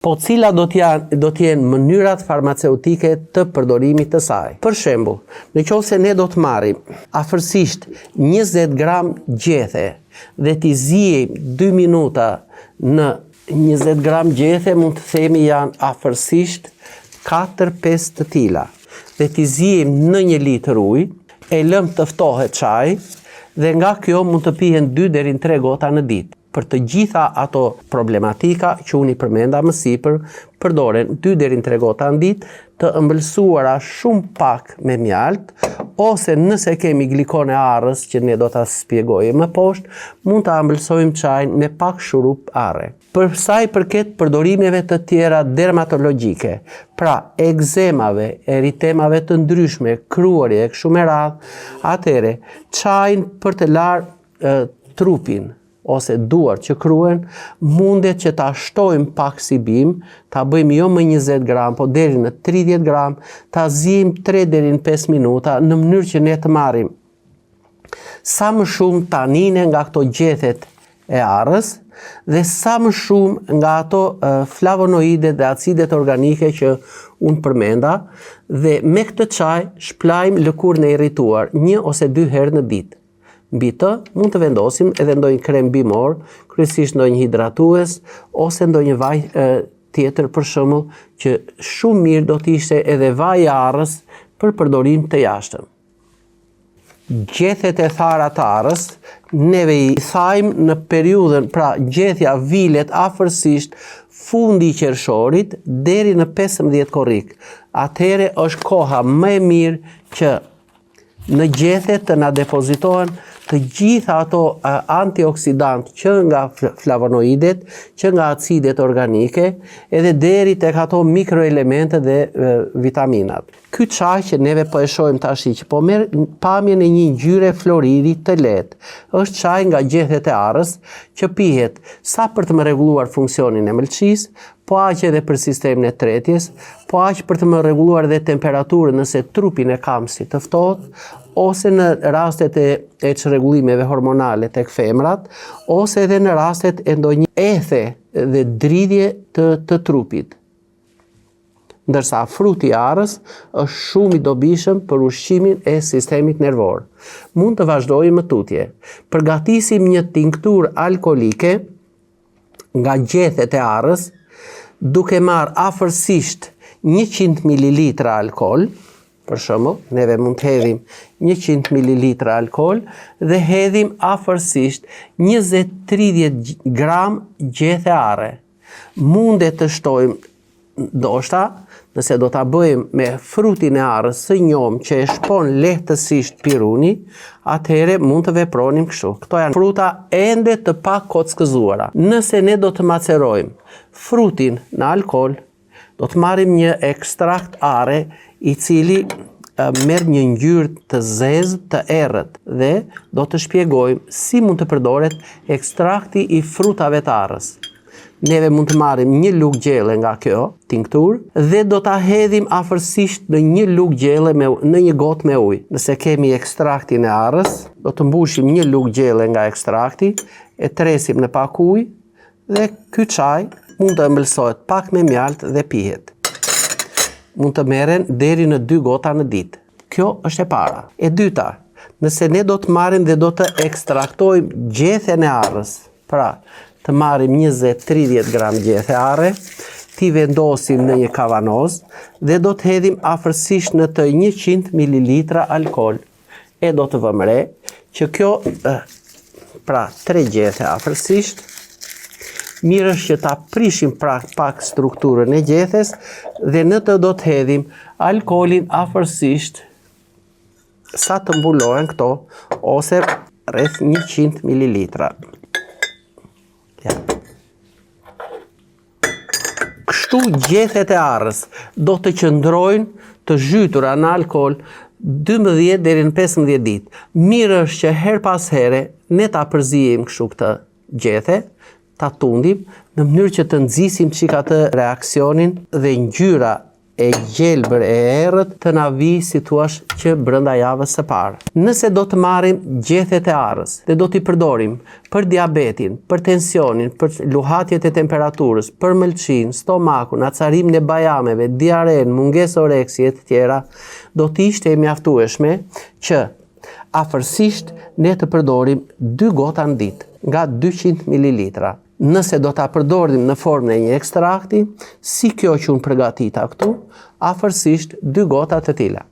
Po cilat do të janë do të jenë mënyrat farmaceutike të përdorimit të saj? Për shembull, në qoftë se ne do të marrim afërsisht 20 gram gjethe dhe t'i ziejmë 2 minuta në 20 gram gjethe mund të themi janë afërsisht 4-5 të tilla dhe t'i ziejmë në një litër ujë, e lëmë të ftohet çaji dhe nga kjo mund të pihen 2 deri në 3 gota në ditë. Për të gjitha ato problematika që unë i përmenda më sipër, përdoren 2 deri në 3 gota në ditë, të ëmbëlsuara shumë pak me mjaltë, ose nëse kemi glikon e arrës, që ne do ta shpjegojmë më poshtë, mund ta ëmbëlsojmë çajin me pak shurup arre. Për sa i përket përdorimeve të tjera dermatologjike, pra ekzemave, eritemave të ndryshme, kruarje e kështu me radhë, atëherë çajin për të larë trupin ose duart që kruhen, mundet që ta shtojmë pak si bimë, ta bëjmë jo më 20 gram, po deri në 30 gram, ta ziejmë 3 deri në 5 minuta në mënyrë që ne të marrim sa më shumë tanine nga këto gjethet e arrës dhe sa më shumë nga ato flavonoidet dhe acidet organike që unë përmenda dhe me këtë çaj shplajmë lëkurën e irrituar një ose dy herë në ditë. Mbi të mund të vendosim edhe ndonjë krem bimor, kryesisht ndonjë hidratues ose ndonjë vaj e, tjetër për shembull që shumë mirë do të ishte edhe vaji i arrës për përdorim të jashtëm. Gjethet e thara të arrës, neve i thajmë në periudhën, pra gjethja vilet afërsisht fundi i qershorit deri në 15 korrik. Atëherë është koha më e mirë që në gjethe të na depozitohen të gjitha ato antioksidantë që nga flavonoidet, që nga acidet organike, edhe deri tek ato mikroelementet dhe vitaminat. Ky çaj që neve po e shohim tashi që po merr pamjen e një ngjyre floriri të lehtë, është çaj nga gjethet e arrës që pihet sa për të më rregulluar funksionin e mëlçisë, po aq edhe për sistemin e tretjes, po aq për të më rregulluar edhe temperaturën nëse trupin e kam si të ftohtë, ose në rastet e, e çrregullimeve hormonale tek femrat, ose edhe në rastet e ndonjë ethe dhe dridhje të, të trupit. Ndërsa fruti i arrës është shumë i dobishëm për ushqimin e sistemit nervor. Mund të vazhdojmë më tutje. Përgatisim një tinkturë alkoolike nga gjethet e arrës, duke marrë afërsisht 100 ml alkool, për shembull, neve mund të hedhim 100 ml alkool dhe hedhim afërsisht 20-30 gram gjethe arre. Mundet të shtojmë Ndoshta, nëse do ta bëjmë me frutin e arrës së njomë që e shpon lehtësisht piruni, atëherë mund të vepronim kështu. Këto janë fruta ende të pakockëzuara. Nëse ne do të macerojmë frutin në alkool, do të marrim një ekstrakt arre i cili merr një ngjyrë të zezë të errët dhe do të shpjegojmë si mund të përdoret ekstrakti i frutave të arrës. Neve mund të marrim një lugë gjelle nga kjo tinkturë dhe do ta hedhim afërsisht në një lugë gjelle me në një gotë me ujë. Nëse kemi ekstraktin e arrës, do të mbushim një lugë gjelle nga ekstrakti, e tresim në pak ujë dhe ky çaj mund të ëmbëlsohet pak me mjaltë dhe pihet. Mund të merren deri në 2 gota në ditë. Kjo është e para. E dyta, nëse ne do të marrim dhe do të ekstraktojmë gjethen e arrës, Pra, të marrim 20-30 gram gjethe arre, t'i vendosim në një kavanoz dhe do të hedhim afërsisht në të 100 ml alkool. E do të vëmë re që kjo, pra, tre gjethe afërsisht, mirë është që ta prishim pra pak strukturën e gjethes dhe në të do të hedhim alkoolin afërsisht sa të mbulohen këto ose rreth 100 ml. Ja. Kështu gjethet e arrës do të qëndrojnë të zhytura në alkool 12 deri në 15 ditë. Mirë është që herë pas here ne ta përziejmë kështu këtë gjethe, ta tundim në mënyrë që të nxisim çik atë reaksionin dhe ngjyra e gjelbër e errët të na vijë si thuash që brenda javës së parë. Nëse do të marrim gjethet e arrës dhe do t'i përdorim për diabetin, për tensionin, për luhatjet e temperaturës, për mëlçinë, stomakun, acarimin e bajameve, diarenë, mungesë oreksi e të tjera, do të ishte e mjaftueshme që afërsisht ne të përdorim 2 gota në ditë, nga 200 ml. Nëse do ta përdorim në formën e një ekstrakti, si kjo që unë përgatita këtu, afërsisht 2 gota të tilla.